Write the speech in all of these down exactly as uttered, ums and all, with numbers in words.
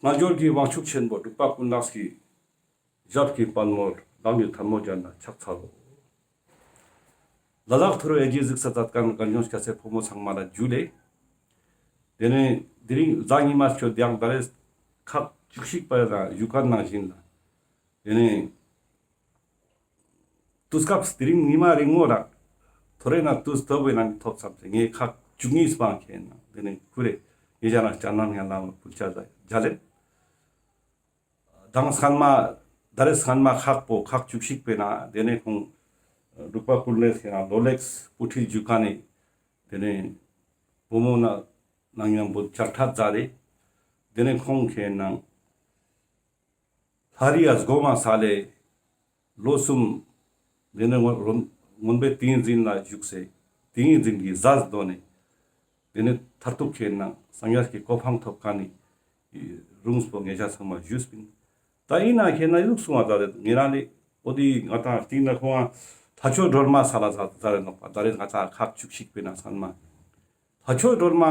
རྣལ་འབྱོར་གྱི་དབང་ཕྱུག་ཆེན་པོ་འབྲུག་པ་ཀུན་ལེགས་ཀྱི་ཞབས་ཀྱི་པད་མོར་བདག་ཉིད་ཐལ་མོ་སྦྱར་ནས་ཕྱག་འཚལ་ལོ། ལ་དྭགས་ཐུ་རུ་ཨེ་ཇི་གཟིགས་ས་མཛད་མཁན་གར་ཡོང་སྐྱ་སེར་ཕོ་མོ་ཚང་མ་ལ་ཇུ་ལེ། དེ་ནས་དེ་རིང་གཟའ་ཉི་མ་ཆོས་དེ་ཡང་ད་རེས་ཁག་བཅུ་གཅིག་པ་ལ་ཞུ་མཁན་ནང་བཞིན་ལ། དེ་ནས་དུས་སྐབས་དེ་རིང་ཉི་མ་རིང་མོ་རག་ཐོ་རེ་ན་དུས་ཐོབ་པའི་ནང་ཐོབ་ཙམ་ཚེ་ངས་ཁག་བཅུ་གཉིས་པ་མཁན་ནང་དེ་ནས་ཁུ་རེ་ངེད་ཅག་རང་སྤྱན་ནང་ཡང་ལ་མ་ཕུལ་ཆ་ཟ་ཇ་ལེ། དང་སྔན་མ་ད་རེས་སྔན་མ་ཁག་པོ་ཁག་བཅུ་གཅིག་པའི་ནང་དེ་ནས་ཁོང་འབྲུག་པ་ཀུན་ལེགས་ཁྱེད་རང་ལོ་ལེགས་སྤུ་ཁྲིད་ཞུ་མཁན་ནི་དེ་ནས་བུ་མོ་ན་ནང་ཡང་བུ་བཅར་ཐབས་མཛད་དེ་དེ་ནས་ཁོང་ཁྱེད་ནང་ལྷ་རི་ཡ་སྒོ་མ་ས་ལེ་ལོ་གསུམ་དེ་ནས་སྔོན་སྔོན་པའི་ཏིང་འཛིན་ལ་བཞུགས་སེ་ཏིང་འཛིན་གྱི་ཟས་དོ་ནས་དེ་ནས་མཐར་ཐུག་ཁྱེད་ནང་སངས་རྒྱས་ཀྱི་གོ་འཕང་ཐོབ་མཁན་ནི་རུང་སྤོ་ངེད་ཅག་ཚང་མ་ཞུས་པིན། ད་ཡིན་ན་ཁྱེད་ན་ཡུག་སུང་བ་ད་རེད་ངེད་རང་ནི་འོ་དེ་ང་ཏང་སྟིང་ན་ཁོང་ལྷ་ཆོས་སྒྲོལ་མ་ས་ལ་ཟ་ཟ་རེད་ནོག་པ། ད་རེད་ང་ཏང་ཁག་བཅུ་གཅིག་པའི་ནང་སྔན་མ་ལྷ་ཆོས་སྒྲོལ་མ་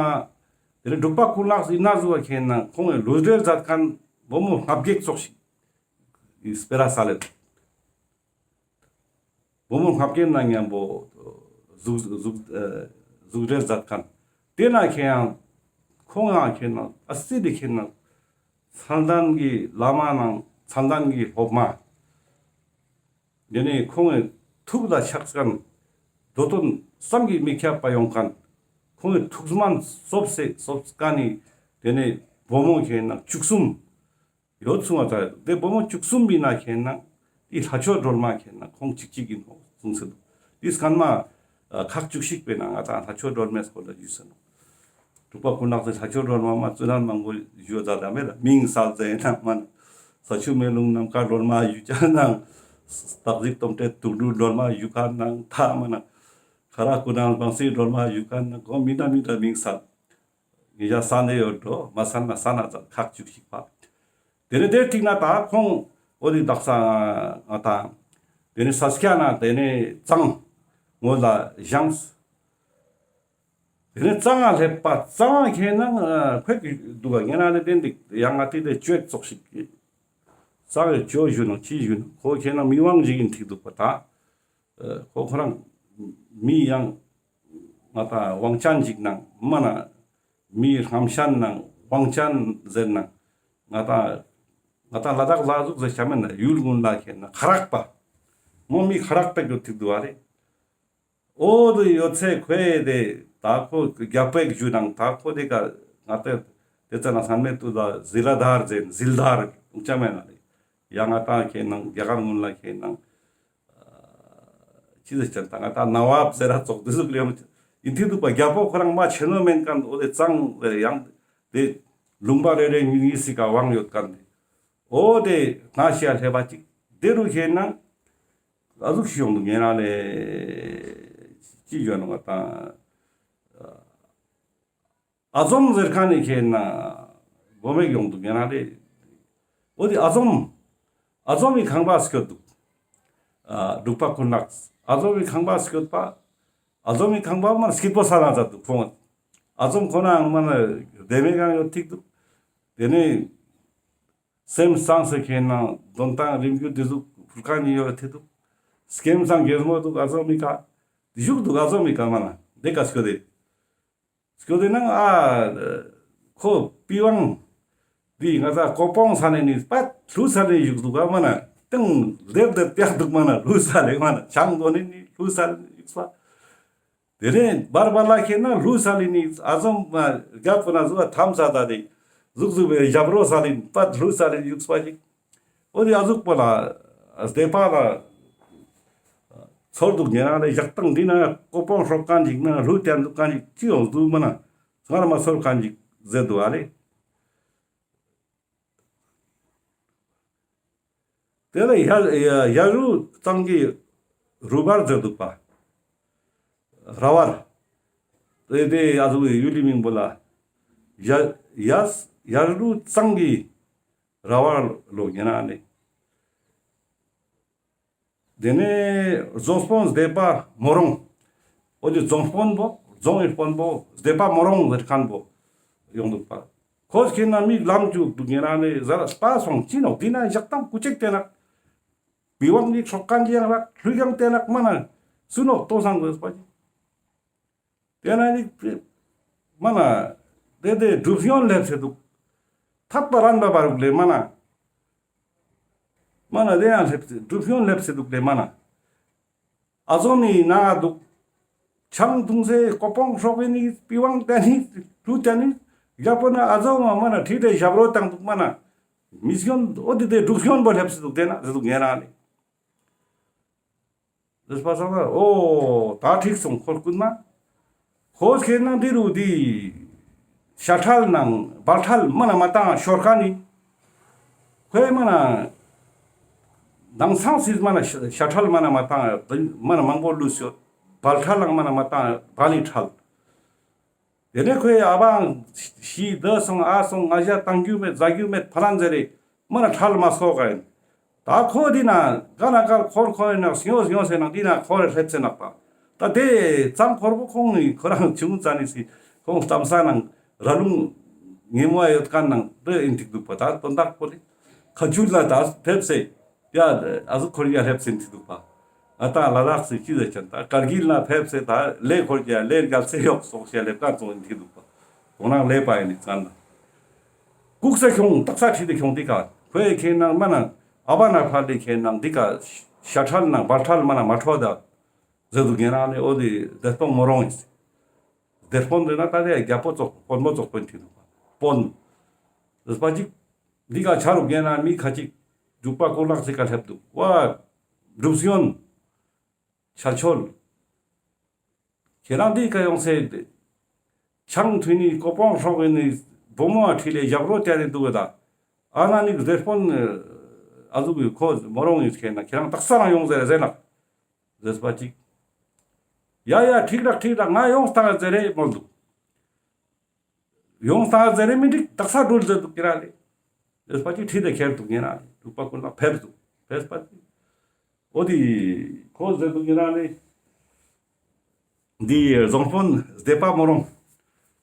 དེ་ནས་འབྲུག་པ་ཀུན་ལེགས་ཡིན་ན་ཟུ་བ་ཁྱེད་ན་ཁོང་གི་ལུས་འབྲེལ་མཛད་མཁན་བུ་མོ་ལྔ་བརྒྱ་ཙོགས་ཤིག་སྤེ་ར་ས་ལེ། བུ་མོ་ལྔ་བརྒྱའི་ནང་མཉམ་པོ་གཟུགས་གཟུགས་ཨ་གཟུགས་འབྲེལ་མཛད་མཁན། དེ་ན་ཁྱེད་ཡང་ཁོང་ཡང་ཁྱེད་ན་ཨ་སི་དེ་ཁྱེད་ན་མཚན་ལྡན་གྱི་བླ་མ་ནང་མཚན་ལྡན་གྱི་སློབ་མ། དེ་ནས་ཁོང་གི་ཐུགས་ལ་ཆགས་མཁན་འགྲོ་དོན་བསམ་གྱིས་མི་ཁྱབ་པ་ཡོང་མཁན་ཁོང་གི་ཐུགས་སྨོན་སོབ་སེ་སོབ་མཁན་ནི་དེ་ནས་བུ་མོ་ཁྱེད་ན་བཅུ་གསུམ། ཡོད་སོང་བ་ད་དེ་བུ་མོ་བཅུ་གསུམ་པའི་ནང་ཁྱེད་ན་དེ་ལྷ་ཆོས་སྒྲོལ་མ་ཁྱེད་ན་ཁོང་གཅིག་གཅིག་ཡིན་ནོག་གསུངས་སེ་འདུག་དེ་སྔན་མ་ཨ་ཁག་བཅུ་གཅིག་པའི་ནང་ང་ད་ལྷ་ཆོས་སྒྲོལ་མའི་སྐོར་ལ་ཞུས་སེ་ནོག་འབྲུག་པ་ཀུན་ལེགས་སི་ལྷ་ཆོས་སྒྲོལ་མ་མ་བཙུན་ན་མང་པོ་ཞུ་ད་ད་མེད་ལ་མིང་གསལ་ཟེར་ན་མ་ན་ས་ཆུ་མེ་རླུང་ནམ་མཁའ་སྒྲོལ་མ་ཞུ་ཅ་ནང་སྟག་གཟིག་སྟོབས་འཕྲེང་དུག་སྦྲུལ་སྒྲོལ་མ་ཞུ་ཁ་ནང་ད་མ་ན་ཁ་རག་ཀུན་ནང་བང་སྲིད་སྒྲོལ་མ་ཞུ་ཁ་ནང་ཁོང་མི་འདྲ་མི་འདྲ་མིང་གསལ། ངེད་ཅག་ས་ནས་ཡོད་འགྲོ་མ་ས་ན་ས་ན་ཙ་ཁག་བཅུ་གཅིག་པ། དེ་ནས་དེ་ཐིག་ན་ད་ཁོང་འོ་དེ་དག་ས་ང་དང་དེ་ནས་ས་སྐྱ་ན་དེ་ནས་གཙང་ངོ་ལ་བཞེངས། དེ་ནས་གཙང་ང་སླེབས་པ་གཙང་ང་ཁྱེད་ན་ཁོད་ཀྱི་འདུག་ག་ངེད་ན་ནི་དེ་འདི་ཡང་ང་དེ་དེ་བཅོས་ཙོགས་ཤིག་གི་གཙང་གི་བཅོས་ཞུ་ན་ཅི་ཞུ་ན་ཁོ་ཁྱེད་ན་མི་དབང་ཞིག་ཡིན་ཐིག་འདུག་པ་ད། ཁོ་ཁོ་རང་མི་ཡང་ང་ད་དབང་ཅན་ཅིག་ནང་མ་ན་མི་རྣམ་ཤེས་ནང་དབང་ཅན་ཟེར་ན་ང་ད་ང་ད་ལ་དྭགས་ལ་ཟུག་ཟེར་ཆ་མེད་ན་ཡུལ་ཀུན་ལ་ཁྱེད་ན་ཁ་རག་པ་མོ་མི་ཁ་རག་པ་གྱུར་ཐིག་འདུག་བ་རེད། འོ་དུ་ཡོད་ཚེ་ཁོས་དེ་ད་ཁོ་རྒྱ་པོའི་ཞུ་ནང་ད་ཁོ་དེ་ཀ་ང་ད་དེ་ཙ་ན་ས་མེད་དུ་ད་ཟི་ལ་དར་ཟེར་ཟིལ་དར་ཆ་མེད་ན་རེད། ཡང་ང་ད་ཁྱེད་ནང་རྒྱ་གར་ཀུན་ལ་ཁྱེད་ནང་ཅི་ཟེར་ཅན་ད་ང་ད་ནཝབ་ཟེར་ར་ཙོགས་དེ་ཟུག་ལེམ་ཡིན་ཐིག་འདུག་པ། རྒྱ་པོ་ཁོ་རང་མ་ཆེ་ནོ་མེན་མཁན་འོ་དེ་གཙང་ཟེར་ཡང་དེ་ལུང་པ་རེ་རེ་གཉིས་གཉིས་སི་ཀ་དབང་ཡོད་མཁན་དེ་འོ་དེ་ན་ཤ་ལྷེ་བ་ཅིག་དེ་རུ་ཁྱེད་ནང་ཨ་ཟུག་ཤི་ཡོང་དུ་ངེ་རང་ལས་ཅི་ཡོད་ནོ་ང་ད། ཨ་ཛོམ་ཟེར་མཁན་ནི་ཁྱེད་ན་བོ་མེག་ཡོང་འདུག་ངེ་ན་རེ། འོ་དེ་ཨ་ཛོམ། ཨ་ཛོམ་མི་ཁང་པ་སྐྱོད་འདུག་ཨ་འབྲུག་པ་ཀུན་ལེགས། ཨ་ཛོམ་མི་ཁང་པ་སྐྱོད་པ། ཨ་ཛོམ་མི་ཁང་པ་མ་སྐྱིད་པོ་ས་ན་ཛད་འདུག་ཁོང་། ཨ་ཛོམ་ཁོ་ན་མ་ན་བདེ་མེད་གང་ཡོད་ཐིག་འདུག་དེ་ནས་སེམས་གཙང་སེ་ཁྱེད་ན་དོན་ཏང་རིམ་རྒྱུ་དེ་ཟུག་ཕུལ་མཁན་ནི་ཡོད་ཐིག་འདུག་སྐྱེམས་སང་རྒྱལ་མོ་འདུག་ཨ་ཛོམ་མི་ཀ། བཞུགས་འདུག་ཨ་ཛོམ་མི་ཀ་མ་ན་དེ་ཀ་སྐྱོད་དེ། སྐྱོད་དེ་ནང་ཨ་ཁོ་པི་ཝང་འདི་ང་ཚ་ཀོ་པོང་ས་ནས་ནི་པད་ལྷུ་ས་ནས་བཞུགས་འདུག་ག་མ་ན་སྟེང་ལྡེབ་ལྡེབ་བཏེག་འདུག་མ་ན་ལྷུ་ས་ལེ་མ་ན་ཆང་དོ་ནས་ནི་ལྷུ་ས་ལེ་བཞུགས་པ། དེ་ནས་བར་བར་ལ་ཁྱེད་ན་ལྷུ་ས་ལེ་ནི་ཨ་ཛོམ་མ་རྒྱབ་པོ་ན་ཟུ་བ་ཐམ་ས་ད་དེ་ཟུག་ཟུག་པའི་ཞབས་རོ་ས་ལེ་པད་ལྷུ་ས་ལེ་བཞུགས་པ་ཞིག་འོ་དེ་ཨ་ཟུག་པོ་ལ་སྡེ་པ་ལ་ཚོར་འདུག་ཉེ་རང་ལས་ཞག་དང་འདི་ན་ཀོ་པོང་ཧྲོག་མཁན་ཅིག་ན་ལྷུ་བསྟན་འདུག་མཁན་ཅིག་ཅི་ཡོང་འདུག་མ་ན་ཚང་མ་ཚོར་མཁན་ཅིག་ཟེར་འདུག་ཨ་ལེ། དེ་ལ་ཡ་ཡ་ཡ་རུ་གཙང་གི་རུ་བར་ཟེར་འདུག་པ། ར་བར། དེ་དེ་ཨ་ཟུག་ཡུལ་ལི་མིང་པོ་ལ་ཡ་ཡ་ཡ་རུ་གཙང་གི་ར་བར་ལོ་ཉེ་རང་ལས། དེ་ནས་རྫོང་དཔོན་སྡེ་པ་མོ་རོང་། འོ་དེ་རྫོང་དཔོན་པོ་རྫོང་གི་དཔོན་པོ་སྡེ་པ་མོ་རོང་ཟེར་མཁན་པོ་ཡོང་འདུག་པ། ཁོས་ཁྱེད་ན་མིག་ལམ་ཅུག་འདུག་ཉེ་རང་ནི་ཟ་ར་སྤ་སོང་ཅི་ནོག་འདི་ན་ཞག་དང་ཀུ་ཅེག་དེ་ནག་པི་ཝང་གི་ཤོག་ཁན་ཅི་ཡང་རག་ལུས་ཀྱང་དེ་ནག་མ་ན་སུ་ནོག་ལྟོ་སང་དགོས་པ་ཅི། དེ་ན་ནི་མ་ན་དེ་དེ་སྒྲུབ་སྐྱོན་ལེབས་སེ་འདུག་ཐད་པ་རན་པ་བར་ལེ་མ་ན་མ་ན་དེ་ཡང་ལེབས་སེ་སྒྲུབ་སྐྱོན་ལེབས་སེ་འདུག་ལེ་མ་ན། ཨ་ཟོ་ནི་ན་འདུག་ཆང་འཐུང་སེ་ཀོ་པོང་ཧྲོག་གི་ནི་པི་ཝང་ཏ་ནི་ལུ་ཏ་ནི་རྒྱ་པོ་ན་ཨ་ཟོ་མ་མ་ན་ཁྲིད་དེ་ཞབས་རོ་བཏང་འདུག་མ་ན་མི་སྐྱོན་འོ་དེ་དེ་སྒྲུབ་སྐྱོན་པོ་ལེབས་སེ་འདུག་དེ་ན་ཟེར་འདུག་ཉེ་རང་ནི། ཟེར་པ་སང་ན་ཨོ་ད་ཁྲིག་སོང་ཁོར་ཀུན་མ། ཁོ་ཁྱེད་ན་འདི་རུ་འདི་ཤ་ཁྲལ་ནང་སྦལ་ཁྲལ་མ་ན་མ་བཏང་ཤོར་ཁན་ནི། ཁོས་མ་ན་ནང་སང་སིས་མ་ན་ཤ་ཤ་ཁྲལ་མ་ན་མ་བཏང་མ་ན་མང་པོ་ལུས་ཡོད། སྦལ་ཁྲལ་ལང་མ་ན་མ་བཏང་སྦལ་ལི་ཁྲལ། དེ་ནས་ཁོས་ཨ་བ་ཤི་དེ་སོང་ཨ་སོང་ང་ཞ་བཏང་རྒྱུ་མེད་ཟ་རྒྱུ་མེད་ཕ་ལན་ཟེར་རེ་མ་ན་ཁྲལ་མ་སོག་ག་ཡིན། ད་ཁོ་འདི་ན་ག་ན་གར་ཁོར་ཁོ་ཡིན་ན་སྨྱོ་སྨྱོ་ཟེར་ན་འདི་ན་ཁོ་རེ་སླེབས་ཟེར་ནག་པ། ད་དེ་ཙང་ཁོར་པོ་ཁོང་ནི་ཁོ་རང་ཆུང་ཙ་ནི་སི་ཁོང་གཏམ་ས་ནང་ར་ལུང་ཉེ་མོ་ཡོད་ཁན་ནང་དེ་ཡིན་ཐིག་འདུག་པ། ད་དོན་དག་པོ་ལི་ཁ་ཆུལ་ལ་ད་ཕེབས་སེ་ཡ་ཨ་ཟུག་ཁོར་ཡ་སླེབས་ཟིན་ཐིག་འདུག་པ། ཨ་ད་ལ་དྭགས་སི་ཅི་ཟེར་ཅན་ད་ཀར་གིལ་ན་ཕེབས་སེ་ད་ལས་ཁོར་ཡ་ལས་རྒྱལ་སེ་ཡོག་སོག་ཤ་ལེབ་ཀ་ཙོང་ཡིན་ཐིག་འདུག་པ། དོ་ནང་ལས་པ་ཡིན་ནི་ཙང་ན། ལྐུགས་ས་ཁྱོང་ཏག་ས་ཁྲིད་དེ་ཁྱོང་འདི་ཀ་ཁོས་ཁྱེད་ནང་མ་ན་ཨ་བ་ན་ཕར་ལས་ཁྱེད་ནང་འདི་ཀ་ཤ་ཁྲལ་ནང་སྦལ་ཁྲལ་མ་ན་མ་འཕྲོ་ད་ཟེར་དུ་ཉེ་རང་ནི་ཨོ་དེ་དེ་སྤོན་མོ་རོང་ཡིན། དེ་སྤོན་དེ་ན་ད་དེ་རྒྱ་པོ་ཙོག་སྤོན་མོ་ཙོག་སྤོན་ཁྱེད་འདུག་པ་སྤོན། ཟེར་པ་ཅིག་འདི་ཀ་ཆ་རུ་ཉེ་རང་མི་ཁ་ཅིག་འཇུག་པ་ཀོ་ལག་ཅིག་ཀ་སླེབས་འདུག་བ། སྒྲུབ་སྐྱོན། ཆལ་ཆོལ། ཁྱེད་རང་འདི་ཀ་ཡོང་སེ། ཆང་འཐུང་ནི་ཀོ་པོང་ཧྲོག་ཡིན་ནི་བུ་མོ་ཨ་ཁྲིད་ལས་ཞབས་རོ་བསྟན་ནི་འདུག་གི་ད། ཨ་ན་ནི་རེ་སྤོན་ཨ་ཟུག་གི་ཁོ་མོ་རོང་ཡིན་ཁྱེད་ན་ཁྱེད་རང་ཏག་ས་རང་ཡོང་ཟེར་ཟེར་ན། ཟེར་པ་ཅིག་ཡ་ཡ་ཁྲིག་རག་ཁྲིག་རག་ང་ཡོང་སྟངས་ཟེར་རེ་མོལ་འདུག་ཡོང་སྟངས་ཟེར་རེ་མི་འགྲིག་ཏག་ས་འགྲུལ་ཟེར་འདུག་ཁྱེད་རང་ལས། ཟེར་པ་ཅིག་ཁྲིད་དེ་ཁྱེར་འདུག་ཉེ་རང་ལས་འབྲུག་པ་ཀུན་ལ་ཕེབས་འདུག་ཕེབས་པ་ཅིག་འོ་དེ་ཁོ་ཟེར་འདུག་ཉེ་རང་ལས། འདི་རྫོང་དཔོན་སྡེ་པ་མོ་རོང་།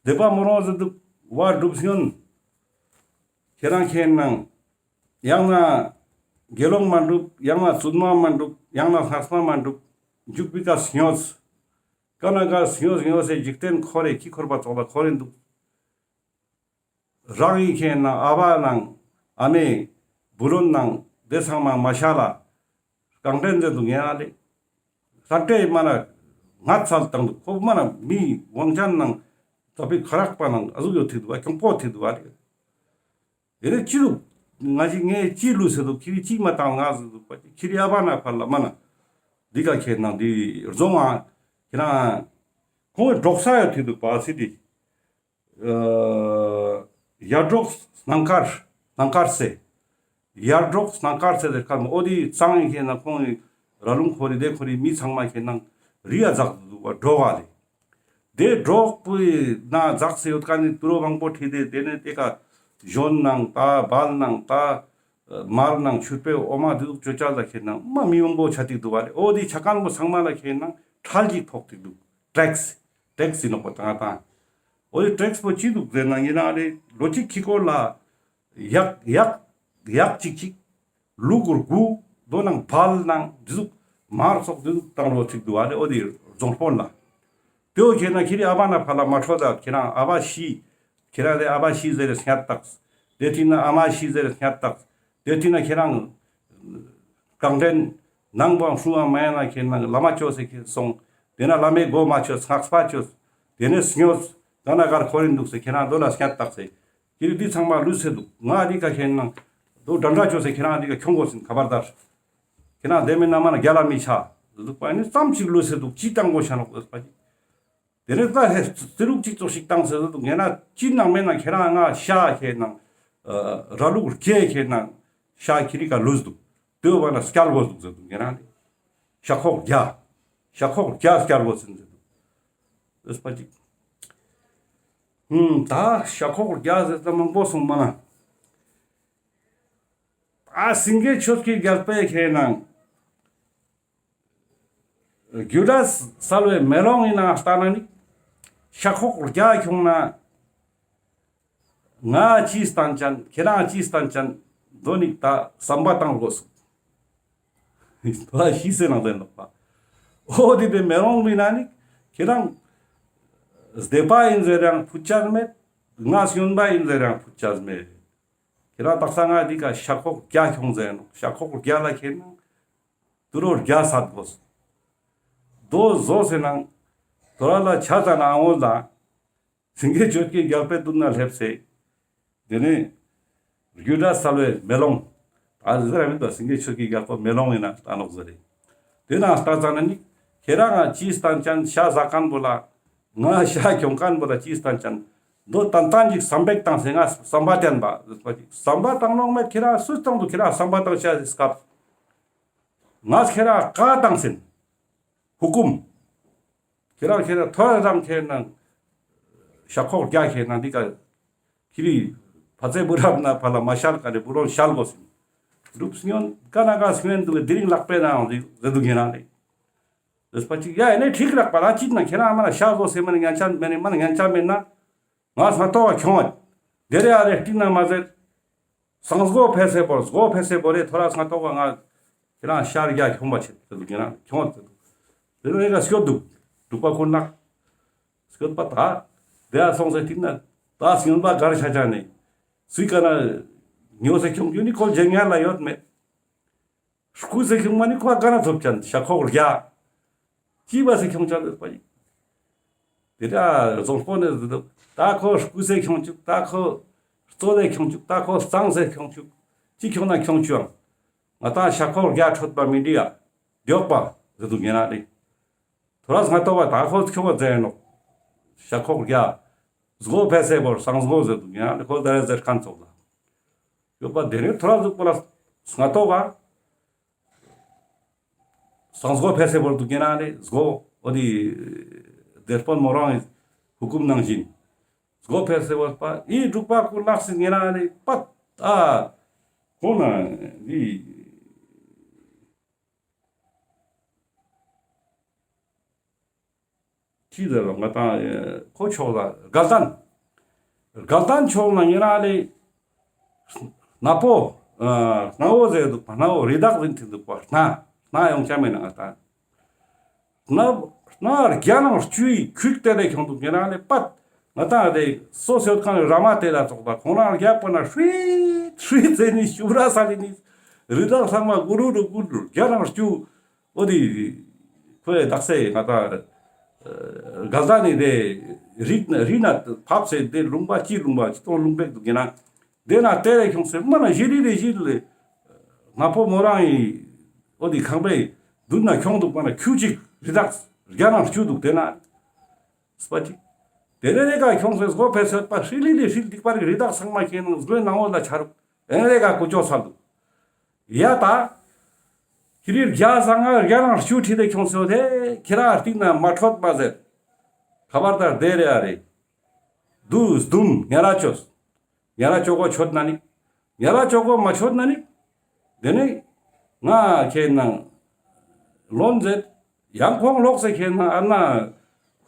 སྡེ་པ་མོ་རོང་ཟེར་འདུག་བ་སྒྲུབ་སྐྱོན། ཁྱེད་རང་ཁྱེད་ནང་ཡང་ན་དགེ་སློང་མ་འགྲུབ། ཡང་ན་བཙུན་མ་མ་འགྲུབ། ཡང་ན་སྔགས་མ་མ་འགྲུབ། འཇུག་པའི་ཀ་སྨྱོས། ཀ་ན་ཀ་སྨྱོས་སྨྱོས་སེ་འཇིག་རྟེན་འཁོར་རེ་ཁྱི་འཁོར་བ་ཙོགས་ལ་འཁོར་རེ་འདུག་རང་ཡི་ཁྱེད་ན་ཨ་བ་ནང་ཨ་མའི་བུ་ལོན་ནང་དེ་ཚང་མ་མ་ཤ་ལ་རྐང་འདྲེན་མཛད་འདུག་ཉེ་རང་ལས། ལྷ་འདྲེ་མ་ན་ངར་ཚལ་བཏང་འདུག་ཁོ་མ་ན་མི་དབང་ཅན་ནང་ད་པི་ཁ་རག་པ་ནང་ཨ་ཟུག་ཡོད་ཐིག་འདུག་བ་གྱོང་པོ་ཐིག་འདུག་བ་རེད། དེ་ནས་ཅི་འདུག་ང་ཅི་ངས་ཅི་ལུས་ཟེར་འདུག་ཁྱི་རི་ཅི་མ་བཏང་ང་ཟེར་འདུག་པ་ཁྱི་རི་ཨ་བ་ན་ཕར་ལ་མ་ན་འདི་ཀ་ཁྱེད་ནང་འདི་རྫོང་ཨ་ཁྱེད་ན་ཁོང་གི་འབྲོག་ས་ཡོད་ཐིག་འདུག་པ་སི་ཏི། ཡར་འབྲོག་སྣང་དཀར་སྣང་དཀར་སེ། ཡར་འབྲོག་སྣང་དཀར་སེ་ཟེར་ཁ་མོ་ཨོ་དི་གཙང་ཡིན་ཁྱེད་ན་ཁོང་གི་ར་ལུང་ཁོ་རི་དེ་ཁོ་རི་མི་ཚང་མ་ཁྱེད་ན་རི་ཡ་འཛག་འདུག་བ་འབྲོག་ག་ལས། དེ་འབྲོག་པོའི་ན་འཛག་སེ་ཡོད་ཀ་ནི་དུ་རོ་བང་པོ་ཁྲིད་དེ་དེ་ནས་དེ་ཀ་གཞོན་ནང་ད་སྦལ་ནང་ད་མར་ནང་ཆུར་པའི་འོ་མ་དེ་ཚོ་ཅོ་ཅ་ལ་ཁྱེད་ན་མ་མི་མང་པོ་ཆ་ཏིག་འདུག་བ་ལས། ཨོ་དི་ཆ་ཁན་པོ་ཚང་མ་ལ་ཁྱེད་ན་ཁྲལ་ཅིག་ཕོག་ཏིག་འདུག་ཊེགས་ཊེགས་ཡིན་ནོག་པ་དང་དང་། ཨོ་དི་ཊེགས་པོ་ཅི་འདུག་ཟེར་ན་ཡིན་ན་ལས་ལོ་གཅིག་ཁྱི་སྐོར་ལ་ཡག་ཡག་ཡག་ཅིག་ཅིག་ལུག་གུར་དགུ་དོ་ནང་བལ་ནང་འདི་ཟུག་མར་སོགས་འདི་ཟུག་བཏང་རོགས་ཅིག་འདུག་ཨ་ལེ། ཨོ་དི་རྫོང་དཔོན་ལ། དེའོ་ཁྱེད་ན་ཁྱེད་རི་ཨ་བ་ན་ཕ་ལ་མ་འཕྲོ་ད་ཁྱེད་རང་ཨ་བ་ཤི། ཁྱེད་རང་དེ་ཨ་བ་ཤི་ཟེར་སྙད་བཏགས། དེ་དུས་ན་ཨ་མ་ཤི་ཟེར་སྙད་བཏགས། དེ་དུས་ན་ཁྱེད་རང་རྐང་འདྲེན་ནང་པའང་ཧྲུང་བ་མ་ཡ་ན་ཁྱེད་ན་བླ་མ་ཅོ་ཟེར་ཁྱེད་སོང་། དེ་ན་བླ་མའི་སྒོ་མ་ཅོས་སྔགས་པ་ཅོས། དེ་ནས་སྨྱོས་ག་ན་གར་འཁོར་རིན་འདུག་ཟེར་ཁྱེད་རང་དོ་ལ་སྙད་བཏགས་ཟེར། ཁྱེད་རི་འདི་ཚང་མ་ལུས་སེ་འདུག་ང་འདི་ཀ་ཁྱེད་ནང་དོ་འདྲ་འདྲ་ཅོ་ཟེར་ཁྱེད་རང་འདི་ཀ་ཁྱོང་དགོས་ཟིན་ཁ་པར་དར། ཁྱེད་རང་དེ་མིན་ན་མ་ན་རྒྱ་ལ་མི་ཆ། འདུག་པ་ནི་ཙམ་ཞིག་ལུས་སེ་འདུག་ཅི་བཏང་དགོས་ཤ་ནོག་ཟེར་པ་ཅིག་དེ་ནས་ད་ཧེ་རྩི་རུག་ཅིག་ཙོགས་ཤིག་བཏང་ཟེར་འདུག་ངས་ན་ཅི་ནང་མེད་ན་ཁྱེད་རང་ང་ཤ་ཁྱེད་ནང་ར་ལུག་རྒྱལ་ཁྱེད་ནང་ཤ་ཁྱེད་རི་ཀ་ལུས་འདུག་དེ་བ་ན་སྐྱལ་དགོས་འདུག་ཟེར་འདུག་ངས་ན་ཤ་ཁོག་རྒྱ་ཤ་ཁོག་རྒྱ་སྐྱལ་དགོས་ཟེར་འདུག་ཟེར་པ་ཅིག་ཧུམ་ད་ཤ་ཁོག་རྒྱ་ཟེར་ད་མང་པོ་སོང་མ་ན། ཨ་སེང་གེ་ཆོས་ཀྱི་རྒྱལ་པོའི་ཁྱེད་ནང་རྒྱུ་འབྲས་གསལ་བའི་མེ་ལོང་ཡིན་ན་ལྟ་ན་ནི་ཤ་ཁོག་རྒྱ་ཁྱོང་ན་ ང་ཅི་སྟན་ཅན་ཁྱེ་རང་ཅི་སྟན་ཅན་དོ་ནི་ད་བསམ་པ་བཏང་དགོས་སོ། ད་ཤི་སེ་ནང་དེ་ནོག་པ། འོ་དེ་དེ་མེ་ལོང་མི་ན་ནི་ཁྱེ་རང་སྡེ་པ་ཡིན་ཟེར་ཡང་ཕུད་ཅན་མེད། ང་སྨྱོན་པ་ཡིན་ཟེར་ཡང་ཕུད་ཅན་མེད། ཁྱེ་རང་དག་ས་ང་འདི་ཀ་ཤ་ཁོག་བརྒྱ་ཁྱོང་ཟེར་ནོག། ཤ་ཁོག་བརྒྱ་ལ་ཁྱེར་ན་དུ་རོ་བརྒྱ་སད་དགོས། དོ་བཟོ་སེ་ནང་དོ་ར་ལ་ཆ་ཙ་ན་འོ་ལ་སེང་གེ་ཆོས་ཀྱི་རྒྱལ་པོའི་མདུན་ན་སླེབས་སེ། དེ་ནས་རྒྱུ་འབྲས་གསལ་བའི་མེ་ལོང་། ད་ཟེར་ར་མི་འདུག། སེང་གེ་ཆོས་ཀྱི་རྒྱལ་པོ་མེ་ལོང་ཡིན་ན་ལྟ་ནོག་ཟེར་རེད། དེ་ན་ལྟ་ཙ་ན་ནི་ཁྱེ་རང་ང་ཅི་སྟན་ཅན་ཤ་ཟ་མཁན་པོ་ལ། ང་ཤ་ཁྱོང་མཁན་པོ་ལ་ཅི་སྟན་ཅན། དོ་ཏན་ཏན་ཅིག་བསམ་པ་བཏང་སེ་ང་བསམ་པ་བཏང་པ་ཟེར་པ་ཅིག་བསམ་པ་བཏང་ནོག་མེད། ཁྱེ་རང་སུས་བཏང་འདུག། ཁྱེ་རང་བསམ་པ་བཏང་ཤ་ཟེར་སྐབས། ང་ཁྱེ་རང་བཀའ་བཏང་སེ་ན། ཧུ་ཀུམ། ཁྱེ་རང་ཁྱེ་རང་ཐོ་རང་ཁྱེ་རང་ཤ་ཁོག་བརྒྱ་ཁྱེ་རང་འདི་ཀ་ཁྱེ་རི་ཕ་ཚེ་བུ་རབ་ན་ཕ་ལ་མ་ཤར་ཀ་རེ་བུ་རོན་ཤར་དགོས་སེ་ན། སྒྲུབ་སྨྱོན་ཀ་ན་ཀ་སྨྱོན་འདུག། དེ་རིང་ལག་པའི་ནང་ཟེར་འདུག་ཡིན་ན་ལེ། ཟེར་པ་ཅིག་ཡ་ཨེ་ནས་ཁྲིག་ལག་པ་ལ་ཅིག་ན་ཁྱེ་རང་མ་ན་ཤ་ཟོ་སེ་མ་ན་ཉན་ཆ་མེད་ནི་མ་ན་ཉན་ཆ་མེད་ན། ང་སྔ་ཏོག་ག་ཁྱོང་བ། དེ་རེ་ཨ་རེ་སྟིང་ན་མ་ཟེར། སང་སྒོ་ཕེ་སེ་བོར་སྒོ་ཕེ་སེ་བོར་རེ་ཐོ་ར་སྔ་ཏོག་ག་ང་ཁྱེ་རང་ཤར་རྒྱ་ཁྱོང་བ་ཆེ་དེ་ཚོ་ཁྱེ་རང་ཁྱོང་བ་དེ་ཚོ་དེ་ཚོ་ཨེ་ག་སྐྱོད་འདུག། འདུག་པ་ཁོ་ནག་སྐྱོད་པ་ད་དེ་ཨ་སོང་སེ་སྟིང་ན་ད་སྔོན་པ་གར་ཤ་ཆ་ནས་སུའི་ཀ་ན་ཉོ་སེ་ཁྱོང་རྒྱུ་ནི་ཁོ་ལྗན་ཉ་ལ་ཡོད་མེད། རྐུས་སེ་ཁྱོང་མ་ནི་ཁོ་ཨ་ག་ན་ཐོབ་ཅན་ཤ་ཁོག་རྒྱ། ཅི་བ་སེ་ཁྱོང་ཅན་ཡོད་པ་ཡིན། དེ་ད་རྫོང་དཔོན་ནས་ཟེར་འདུག། ད་ཁོ་རྐུས་སེ་ཁྱོང་བཅུག། ད་ཁོ་རྩོད་ལེ་ཁྱོང་བཅུག། ད་ཁོ་གཙང་སེ་ཁྱོང་བཅུག། ཅི་ཁྱོང་ན་ཁྱོང་བཅུག་ཨང་། ང་ད་ཤ་ཁོག་རྒྱ་འཕྲོད་པ་མི་འདི་ཡ་མགྱོགས་པ་ཟེར་འདུག་ཉེ་ན་རེ། ཐོ་རས་ང་ཏོ་བ་ད་ཁོ་ཁྱོང་བ་ཟེར་ནོག། ཤ་ཁོག་རྒྱ། སྒོ་ཕེ་སེ་བོར་སང་སྒོ་ཟེར་འདུག་ཉེ་ན་རེ་ཁོ་ད་རེ་ཟེར་མཁན་ཚོགས་ལ། ཡོད་པ་དེ་རིང་ཐོ་རས་ཟུག་པོ་ལ་ང་ཏོ་བ། སང་སྒོ་ཕེ་སེ་བོར་འདུག་ཉེ་ན་ནི་སྒོ་འོ་དི་སྡེ་དཔོན་མོ་རང་གི་ཧུ་ཀུམ་ནང་བཞིན་སྒོ་ཕེ་སེ་བོར་པ་ཨི་འབྲུག་པ་ཀུན་ལགས་སི་ཉེ་ན་ནི་པད་ཨ་ཁོ་ན་འི་ཅི་ཟེར་བ་ང་དང་ཁོ་ཕྱོགས་ལ་དགའ་ལྡན། དགའ་ལྡན་ཕྱོགས་ན་ཉེ་རང་ལེ། སྣ་པོ། སྣ་བོ་ཟེར་འདུག་པ། སྣ་བོ་རི་དྭགས་ཟིན་ཐིག་འདུག་པ། སྣ། སྣ་ཡོང་ཆ་མེད་ན་ང་དང་། སྣ། སྣ་བརྒྱ་ནང་བཅུའི་ཁུག་དེ་ལས་ཁྱོང་འདུག་ཉེ་རང་ལེ་པད། ང་དང་ལེ་སོ་སོ་ཁང་ར་མ་དེ་ལ་ཙོགས་པ་ཁོང་རང་རྒྱ་པོ་ན་ཧྲུལ་ཧྲུལ་ཟེར་ནི་ཤུབ་ར་ས་ལི་ནི། རི་དྭགས་ཚང་མ་གུ་རུ་རུ་གུ་རུ་རྒྱ་ནང་བཅུ། འོ་དེ། ཁོའི་དག་ས་ང་དང་། དགའ་ལྡན་ནི་དེ། རི་ན་རི་ན་ཕབ་སེ་དེ་ལུང་པ་ཅི་ལུང་པ་ཅི་ཏོང་ལུང་པེག་འདུག་ཡིན་ན། དེ་ན་དེ་ལས་ཁྱོང་སེ་མ་ན་ཞི་ལི་ལི་ཞི་ལི། ང་ཕོ་མོ་རང་ཡི། འོ་དེ་ཁང་པའི་མདུན་ན་ཁྱོང་འདུག་པ་ན་ཁྱུ་གཅིག་རི་དྭགས་རྒྱ་ནང་བཅུ་འདུག་དེ་ན། སྤ་ཅིག། དེ་ནས་རེ་ག་ཁྱོང་སེ་སྒོ་ཕེ་སེ་པ་ཧྲི་ལི་ལི་ཧྲི་ལི་འདུག་པ་རི་དྭགས་ཚང་མ་ཁྱེད་ནང་སྒོའི་ནང་འོ་ལ་ཆ་རུག་ཨེ་རེ་ག་ཀུ་ཅོ་ས་འདུག། ཡ་ད། ཁྱེ་རིར་རྒྱ་ས་ང་རྒྱ་ནང་བཅུ་ཁྲི་དེ་ཁྱོང་སེ་ཡོད་དེ་ཁྱེ་ར་སྟིང་ན་མ་འཕྲོད་མ་ཟེར། ཁ་བར་དར་དེ་རེ་ཨ་རེ། དུ་སྡུམ་ཉ་ར་ཅོས། ཉ་ར་ཅོ་གོ་ཆོད་ན་ནི། ཉ་ར་ཅོ་གོ་མ་ཆོད་ན་ནི། དེ་ནི། ང་ཁྱེད་ནང་། ལོན་ཟེར། ཡང་ཁོང་ལོག་སེ་ཁྱེད་ནང་ཨ་ན།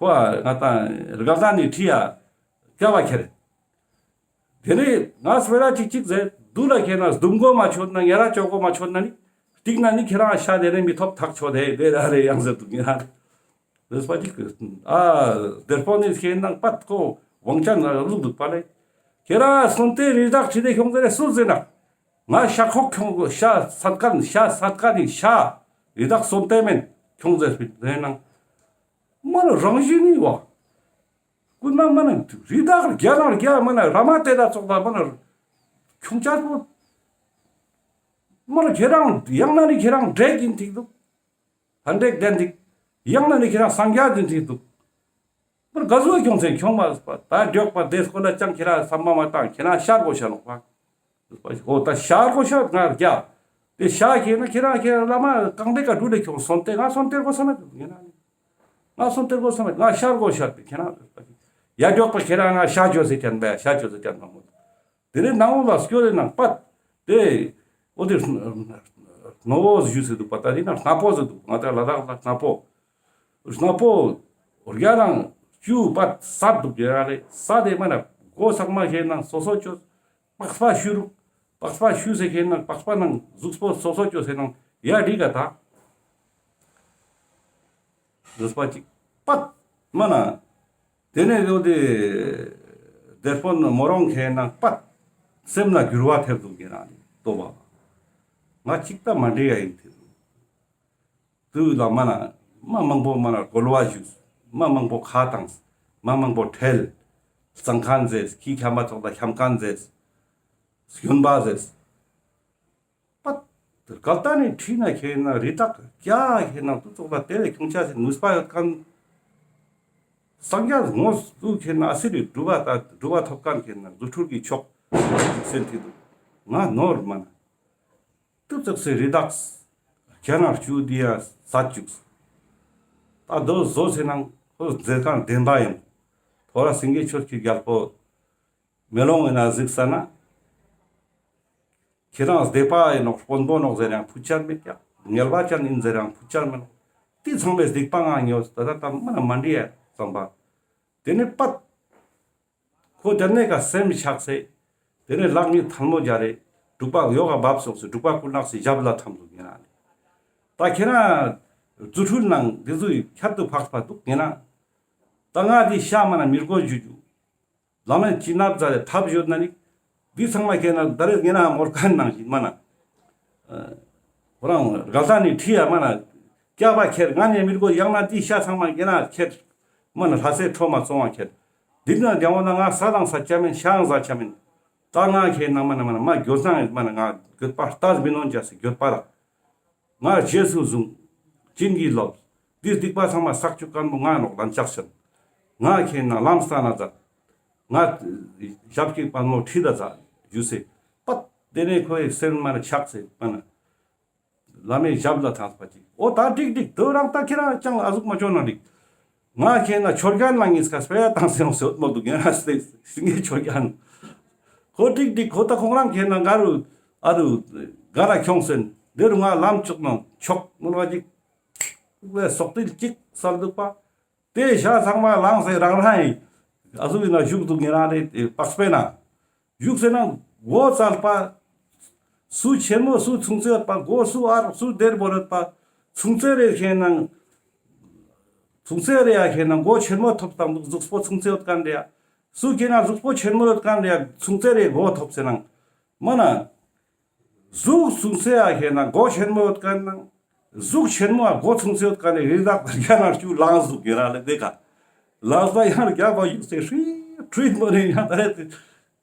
ཁོ་ཨ་ང་དང་རྒ་ས་ནི་ཁྲི་ཡ། སྐྱ་བ་ཁྱེར། དེ་ནས་ང་སྤེ་ར་ཅིག་ཅིག་ཟེར་དུ་ལ་ཁྱེད་ན་སྡུམ་གོ་མ་ཆོད་ན་ཉ་ར་ཅོ་གོ་མ་ཆོད་ན་ནི་སྟིང་ན་ནི་ཁྱེད་རང་ཤ་དེ་ནས་མི་ཐོབ་ཐག་ཆོད་དེ་དེ་ར་རེ་ཡང་ཟེར་དུ་ཉེ་རང་། ཟེར་སྤ་ཅིག་ཨ་དེར་པོ་ནི་ཁྱེད་ནང་པད་ཀོ་ཝང་ཅན་ལ་ལུག་འདུག་པ་ལེ། ཁྱེད་རང་སོན་ཏེ་རི་དྭགས་ཁྲི་དེ་ཁྱོང་ཟེར་རེ་སུ་ཟེར་ན། ང་ཤ་ཁོག་ཁྱོང་གོ་ཤ་སད་ཀ་ནི་ཤ་སད་ཀ་ནི་ཤ་རི་དྭགས་སོན་ཏེ་མེན་ཁྱོང་ཟེར་སྤི་ཟེར་ནང་། མ་ལ་རང་བཞིན་ནི་བ། ཀུན་མ་མ་ན་རི་དྭགས་རྒྱ་ནང་རྒྱ་མ་ན་ར་མ་དེ་དག་ཙོགས་ལ་མ་ན་ཁྱོང་ཅག་པོ། མ་ན་ཁྱེད་རང་ཡང་ན་ནི་ཁྱེད་རང་འདྲེག་ཡིན་ཐིག་འདུག། ཧ་འདྲེག་ལྡན་ཐིག། ཡང་ན་ནི་ཁྱེད་རང་སངས་རྒྱས་ཡིན་ཐིག་འདུག། མ་ན་ག་ཟུག་ཁྱོང་ཚེ་ཁྱོང་མ་ཟེར་པ་ད་མགྱོགས་པ་དེ་སྐོར་ལ་ཅང་ཁྱེད་རང་བསམ་པ་མ་བཏང་ཁྱེད་རང་ཤར་གོ་ཤ་ནོག་པ། འོ་ད་ཤར་གོ་ཤ་ང་རྒྱ། དེ་ཤ་ཁྱེད་ན་ཁྱེད་རང་ཁྱེད་རང་བླ་མ་གང་དེ་ཀ་འགྲུལ་ལེ་ཁྱོང་སོན་ཏེ་ང་སོན་ཏེར་གོ་ས་མེད་ཡིན་ན་ནི། ང་སོན་ཏེར་གོ་ས་མེད་ང་ཤར་གོ་ཤ་དེ་ཁྱེད་རང་ཡ་མགྱོགས་པ་ཁྱེད་རང་ང་ཤ་ཅོ་སེ་ཁྱེད་པ་ཡ་ཤ་ཅོ་སེ་ཁྱེད་པ་མོ། དེ་ནས་ནང་ལ་སྐྱོ་རེ་ནང་པད་དེ་འོ་དེ་སྣ་བོ་ཞུ་སེ་འདུག་པ་ད་དེ་ན་སྣ་པོ་ཟེར་འདུག་ང་ད་ལ་དྭགས་ལ་སྣ་པོ། སྣ་པོ་རྒྱ་ནང་བཅུ་པད་སད་འདུག་ཡ་རེ་ས་དེ་མ་ན་ ཁོ་ཚང་མ་ཁེ་ནང་སོ་སོ་ཅོས། པགས་པ་ཞུ་རུག། པགས་པ་ཞུས་སེ་ཁེ་ནང་པགས་པ་ནང་གཟུགས་པོ་སོ་སོ་ཅོས་སེ་ནང་ཡ་འགྲིག་ག་ད། གཟུགས་པོ་ཅིག་པད་མ་ན། དེ་ནས་ཡོད་དེ་དེད་དཔོན་མོ་རང་ཁེ་ནང་པད་སེམས་ལ་འགྱུར་བ་ཐེབས་འདུག་ཡིན་ན་ནི་ལྟོས་པ། ང་ཅིག་ད་མ་འདྲེ་ཡ་ཡིན་ཐེ་འདུག། དུས་ལ་མ་ན་མ་མང་པོ་མ་ན་གོལ་བ་ཞུས། མ་མང་པོ་ཁ་བཏང་། མ་མང་པོ་ཁྲེལ། གཙང་ཁན་ཟེར། ཁྱི་འཁྱམ་པ་ཚོགས་ལ་འཁྱམ་ཁན་ཟེར། གཞོན་པ་ཟེར། པད། གལ་ཏེ་ནི་ཁྲིད་ན་ཁེ་ན་རི་དྭགས་ཀྱ་ཁེ་ན་དུ་ཚོགས་ལ་དེ་ལས་ཁྱོང་ཆ་སི་ནུས་པ་ཡོད་ཁན། སངས་རྒྱས་དངོས་སུ་ཁེ་ན་ཨ་སི་རི་གྲུབ་པ་ད་གྲུབ་པ་ཐོབ་ཁན་ཁེ་ན་རྫུ་འཕྲུལ་གྱི་མཆོག་ཟེར་ཐི་དུ་ང་ནོར་མ་ན། དུ་ཚོགས་སི་རི་དྭགས་ཁྱེད་ན་བཅུ་དི་ཡ་ས་བཅུག། ད་དོ་བཟོ་སེ་ནང་ཁོ་མཛད་ཁན་བདེན་པ་ཡིན། ཐོ་ར་སེང་གེ་ཆོས་ཀྱི་རྒྱལ་པོ། མེ་ལོང་ཡིན་ན་གཟིགས་ས་ན། ཁྱེད་རང་སྡེ་པ་ཡིན་ནོག་དཔོན་པོ་ནོག་ཟེར་ཡང་ཕུ་ཆར་མེད་ཀྱག། ངལ་བ་ཅན་ཡིན་ཟེར་ཡང་ཕུ་ཆར་མེད་ནོག། དེ་ཚང་མས་སྡིག་པ་ང་ཉོས་ད་ད་ད་མ་ན་མ་འདྲི་ཡ་བསམ་པ། དེ་ནས་པད། ཁོ་དེ་ནས་ཀ་སེམས་ཆགས་སེ། དེ་ནས་ལག་གཉིས་ཐལ་མོ་སྦྱར་རེ། འབྲུག་པ་ཡོག་ག་བབས་སོང་སེ་འབྲུག་པ་ཀུན་ནག་སི་ཞབས་ལ་འཐམས་འདུག་ཡིན་ན་ནི། ད་ཁྱེད་རང་རྫུ་འཕྲུལ་ནང་འདི་ཚོའི་ཁྱད་དུ་འཕགས་པ་འདུག་ཡིན་ན། ད་ང་འདི་ཤ་མ་ན་མི་རྒོ་ཞུ་རྒྱུ། ལམ་མེད་ཅི་ནབ་ཛ་རེ་ཐབས་ཡོད་ན་ནི། འདི་ཚང་མ་ཁེ་ན་ད་རེས་ངེ་ན་མོར་ཁན་ནང་བཞིན་མ་ན། ཁོ་རང་གལ་ཏེ་ནི་ཁྲི་ཡ་མ་ན། སྐྱག་པ་ཁྱེར་ང་ནས་མི་རྒོ་ཡང་ན་འདི་ཤ་ཚང་མ་ངེ་ན་ཁྱེར། མ་ན་ལྷ་སའི་ཁྲོ་མ་བཙོང་བ་ཁྱེར། འདི་ན་རྒྱང་བོ་ན་ང་ས་དང་ས་ཆ་མིན་ཤ་ཡང་ས་ཆ་མིན། ད་ང་ཁེ་ན་མ་ན་མ་ན་མ་འགྱོད་སང་མ་ན་ང་འགྱོད་པ་ལྟ་མི་ནོན་ཅ་སི་འགྱོད་པ་ར། ང་རྗེས་སུ་བཟུང་། བྱིན་གྱིས་རློབས། འདི་སྡིག་པ་ཚང་མ་བསགས་བཅུག་ཁན་པོ་ང་ནོག་ལན་ཆགས་ཤན། ང་ཁེ་ན་ལམ་སྟན་ན་མཛད། ང་ཞབས་ཀྱི་པད་མོ་ཁྲིད་ད་མཛད་ཞུས་སེ། པད་དེ་ནས་ཁོའི་སེམས་མ་ན་ཆགས་སེ་མ་ན། བླ་མའི་ཞབས་ལ་ཐང་པ་ཅིག། འོ་ད་འགྲིག་འགྲིག་དོ་རང་ད་ཁྱེད་རང་ཅང་ཨ་ཟུག་མ་ཅོ་ན་འགྲིག། ང་ཁེ་ན་ཆོས་རྒྱལ་ན་ངིས་ཀ་སྤེ་ཡ་བཏང་སེ་ཡོང་སེ་འོད་མོ་འདུག་ཡང་ན་སེ་སེང་གེ་ཆོས་རྒྱལ། ཁོ་འགྲིག་འགྲིག་ཁོ་ད་ཁོང་རང་ཁེ་ན་ག་རུ་ཨ་རུ་ག་ར་ཁྱོངས་སེ་འདི་རུ་ང་ལམ་ཆོག་ནང་ཆོག་མོལ་བ་ཅིག་ལས་སོག་ཏིལ་ཅིག་སལ་འདུག་པ། དེ་ཤ་ཚང་མ་ལངས་སེ་རང་རང་ཡིན་ཨ་ཟུག་ཡིན་ན་བཞུགས་འདུག་ཡིན་ན་རེ་པགས་པའི་ནང་། བཞུགས་སེ་ན་མགོ་བཙལ་པ། སུ་ཆེན་མོ་སུ་ཆུང་ཙེ་ཡོད་པ་མགོ་སུ་ཨར་སུ་སྡེར་བོར་ཡོད་པ། ཆུང་ཙེ་རེ་ཁེ་ནང་། ཆུང་ཙེ་རེ་ཡ་ཁེ་ནང་མགོ་ཆེན་མོ་ཐོབ་དང་འདུག་གཟུགས་པོ་ཆུང་ཙེ་ཡོད་ཁན་རེ་ཡ། སུ་ཁེ་ནང་གཟུགས་པོ་ཆེན་མོ་ཡོད་ཁན་རེ་ཡ་ཆུང་ཙེ་རེ་མགོ་ཐོབ་སེ་ནང་། མ་ན། གཟུགས་ཆུང་ཙེ་ཡ་ཁེ་ནང་མགོ་ཆེན་མོ་ཡོད་ཁན་ནང་། གཟུགས་ཆེན་མོ་ཡ་མགོ་ཆུང་ཙེ་ཡོད་ཁན་ནི་རི་དྭགས་ཡ་ན་ཅུ་ལངས་འདུག་ཡིན་ན་ལེ་དེ་ཀ། ལངས་པ་ཡང་རྒྱབ་པ་ཡུག་སེ་ཧྲི་ཁྲུད་མོ་རེ་ཡང་ད་རེ་དེ་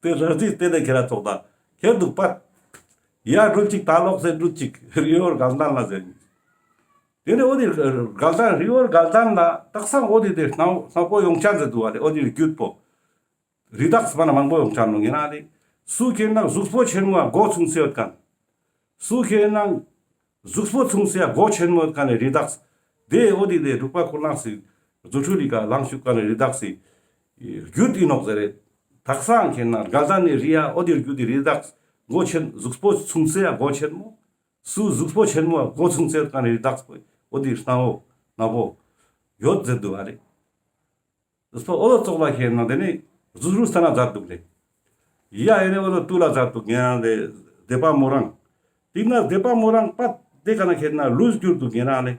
དེ་ར་ཏི་དེ་ནས་ཁྱེད་ར་ཚོགས་ད་ཁྱེད་འདུག་པ། ཡ་འགྲུལ་ཅིག་ད་ལོག་སེ་འགྲུལ་ཅིག་རི་བོ་དགའ་ལྡན་ལ་ཟེར། དེ་ནས་འོ་དེ་དགའ་ལྡན་རི་བོ་དགའ་ལྡན་ལ་དག་ས་འོ་དེ་དེ་སྣང་སྣང་པོ་ཡོང་ཆ་ཟེར་འདུག་བ་ལེ། འོ་དེ་རྒྱུད་པོ། རི་དྭགས་སི་མ་ན་མང་པོ་ཡོང་ཆ་ནོག་ཡིན་ན་ལེ། སུ་ཁེ་ན་གཟུགས་པོ་ཆེན་མོ་ཡ་མགོ་ཆུང་ཙེ་ཡོད་ཁན། སུ་ཁེ་ན་གཟུགས་པོ་ཆུང་ཙེ་ཡ་མགོ་ཆེན་མོ་ཡོད་ཁན་ནི་རི་དྭགས། དེ་འོ་དེ་དེ་འབྲུག་པ་ཀུན་ལེགས་སི་རྫུ་འཕྲུལ་ལི་ཀ་ལངས་བཅུག་ཁན་ནི་རི་དྭགས་སི་རྒྱུད་ཡིན་ནོག་ཟེར་རེ། དག་ས་ཁེ་ན་དགའ་ལྡན་ནི་རི་ཡ་འོ་དེ་རྒྱུད་དེ་རི་དྭགས་མགོ་ཆེན་གཟུགས་པོ་ཆུང་ཙེ་ཡ་མགོ་ཆེན་མོ། སུ་གཟུགས་པོ་ཆེན་མོ་ཡ་མགོ་ཆུང་ཙེ་ཡོད་ཁན་ནི་རི་དྭགས་པོ་འོ་དེ་སྣང་བོ་སྣང་བོ་ཡོད་ཟེར་འདུག་བ་རེ། དེ་སོ་འོ་ལོ་ཙོགས་ལ་ཁེ་ན་དེ་ནི་རྫུ་རུ་སྟན་ན་མཛད་འདུག་ལེ། ཡ་ཡེ་ནི་འོ་ལོ་ཏུ་ལ་མཛད་འདུག་ཡང་ལེ་སྡེ་པ་མོ་རང་། དེ་ན་སྡེ་པ་མོ་རང་པ་དེ་ཀ་ན་ཁེ་ན་ལུས་གྱུར་འདུག་ཡིན་ན་ལེ།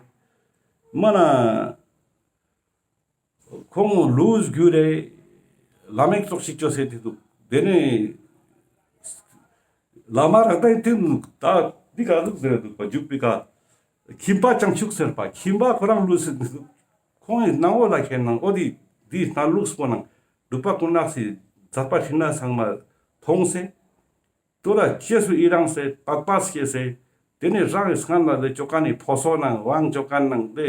མ་ན་ཁོང་ལུས་གྱུར་རེ་ལམ་མེད་ཙོགས་ཤིག་ཅོ་སེ་དེ་འདུག། དེ་ནི་བླ་མ་རང་ད་དེ་ནི་ད་འདི་ག་ལུགས་ཟེར་འདུག་པ་འཇུག་པའི་ཀ། ཁྱིམ་པ་བྱང་ཆུབ་ཟེར་པ་ཁྱིམ་པ་ཁོ་རང་ལུས་སེ་འདུག། ཁོང་གི་སྣང་བོ་ལ་ཁེ་ན་འོ་དེ་དེ་སྣང་ལུགས་པོ་ནང་འབྲུག་པ་ཀུན་ལེགས་སི་མཛད་པ་ཕྲིན་ལས་ཚང་མ་མཐོང་སེ། དུ་ར་ཁྱེད་སུ་ཡི་རང་སེ་དད་པ་སྐྱེས་སེ། དེ་ནས་རང་གི་སྔན་ལ་དེ་ཅོ་ཁན་ནི་ཕོ་སོ་ནང་དབང་ཅོ་ཁན་ནང་དེ་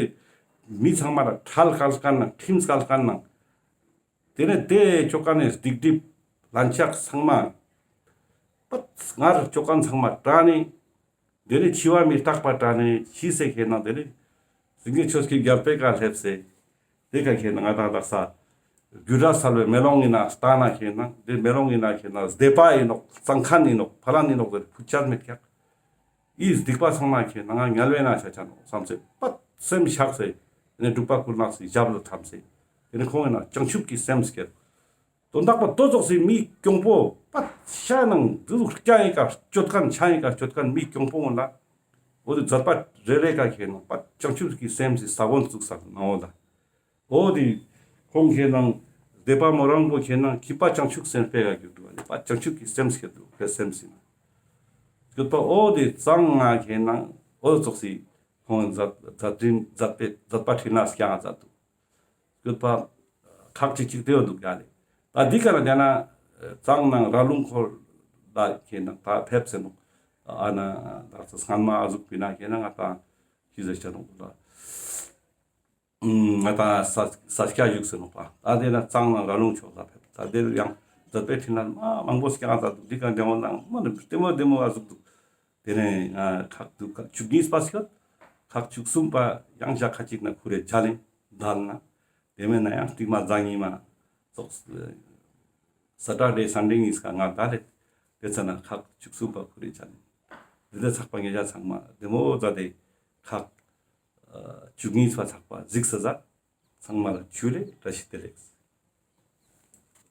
མི་ཚང་མ་ལ་ཁྲལ་སྐལ་ཁན་ནང་ཁྲིམས་སྐལ་ཁན་ནང་། དེ་ནས་དེ་ཅོ་ཁན་ནི་སྡིག་སྒྲིབ་ལན་ཆགས་ཚང་མ། པད་སྔར་ཅོ་ཁན་ཚང་མ་དྲན་ནས། དེ་ནས་འཆི་བ་མི་རྟག་པ་དྲན་ནས་འཆི་སེ་ཁེ་ན་དེ་ནས་སེང་གེ་ཆོས་ཀྱི་རྒྱལ་པོའི་ཀ་སླེབས་སེ། དེ་ཀ་ཁེ་ན་ང་དང་དག་ས་རྒྱུ་འབྲས་སལ་བའི་མེ་ལོང་ཡིན་ན་ལྟ་ན་ཁེ་ན་དེ་མེ་ལོང་ཡིན་ན་ཁེ་ན་སྡེ་པ་ཡིན་ནོག་གཙང་ཁན་ཡིན་ནོག་ཕ་ལན་ཡིན་ནོག་ཟེར་ཕུ་ཆར་མེད་ཀྱག། ཨི་སྡིག་པ་ཚང་མ་ཁེ་ན་ང་ངལ་བའི་ནང་ཆ་ཆ་ནོག་བསམ་སེ་པད་སེམས་ཆགས་སེ། དེ་ནས་འབྲུག་པ་ཀུན་ལེགས་སི་ཞབས་ལ་འཐམས་སེ། དེ་ནས་ཁོང་ཡིན་ན་བྱང་ཆུབ་ཀྱི་སེམས་སྐྱེས། དོན་དག་པ་དོ་ཙོགས་སི་མི་གྱོང་པོ་པ་ཤ་ནང་དུ་སྐྱ་ཡི་ཀ་སྤྱོད་མཁན་ཆ་ཡི་ཀ་སྤྱོད་མཁན་མི་གྱོང་པོ་ངོ་ལ། འོ་དེ་མཛད་པ་རེ་རེ་ཀ་ཁེ་ནང་པ་བྱང་ཆུབ་ཀྱི་སེམས་སི་ས་བོན་བཙུགས་ས་ནང་འོ་ལ། འོ་དེ་ཁོང་ཁེ་ནང་སྡེ་པ་མོ་རང་པོ་ཁེ་ནང་ཁྱི་པ་བྱང་ཆུབ་སེམས་དཔའ་ག་གྱུར་འདུག་པ་བྱང་ཆུབ་ཀྱི་སེམས་ཁེ་འདུག་ཁེ་སེམས་སི་ནང་། སྐྱོད་པ་འོ་དེ་གཙང་ང་ཁེ་ནང་འོ་ཙོགས་སི་ཁོང་མཛད་མཛད་འཕྲིན་མཛད་པའི་མཛད་པ་འཕྲིན་ལས་ཀྱང་མཛད་འདུག་སྐྱོད་པ་ཁག་ཅིག་ཅིག་དེ་འོ་འདུག་ཡ་ལེ། ད་འདི་ག་ན་དེ་ན་གཙང་ནང་ར་ལུང་འཁོར་ལ་ཁེ་ནང་ད་ཕེབས་ཟེར་ནོག་ཨ་ན་ད་ཚ་སྔན་མ་ཨ་ཟུག་པི་ན་ཁེ་ནང་ང་ད་ཁྱི་ཟེར་ཆ་ནོག་ལ། ང་ད་ས་ས་སྐྱ་བཞུགས་ཟེར་ནོག་པ། ད་དེ་ན་གཙང་ནང་ར་ལུང་ཕྱོགས་ལ་ཕེབས། ད་དེ་ཡང་མཛད་པའི་འཕྲིན་ལས་མ་མང་པོ་སྐྱང་ད་འདུག་འདི་ག་འདྲ་བོ་ནང་མ་ནི་བདེ་མོ་བདེ་མོ་ཨ་ཟུག་འདུག་དེ་ནས་ང་ཁག་འདུག་ཁག་བཅུ་གཉིས་པ་ཞིག་ཡོད། ཁག་བཅུ་གསུམ་པ་ཡང་ཞག་ཁ་ཅིག་ན་ཁུ་རེ་ཇ་ལེན་དལ་ན། དེ་མེད་ན་ཡང་སྟིང་མ་ཛ་ཉི་མ་ཙོགས་སེ་ཊར་ཌེ་སན་ཌེ་གཉིས་ཀ་ང་དལ་ལེ། དེ་ཚ་ན་ཁག་བཅུ་གསུམ་པ་ཁུ་རེ་ཇ་ལེན། དེ་ཚ་ཚགས་པ་ངེད་ཅག་ཚང་མ་བདེ་མོ་ཛ་དེ་ཁག་བཅུ་གཉིས་པ་ཚགས་པ་གཟིགས་ས་ཛ། ཚང་མ་ལ་ཇུ་ལེ་བཀྲ་ཤིས་བདེ་ལེགས།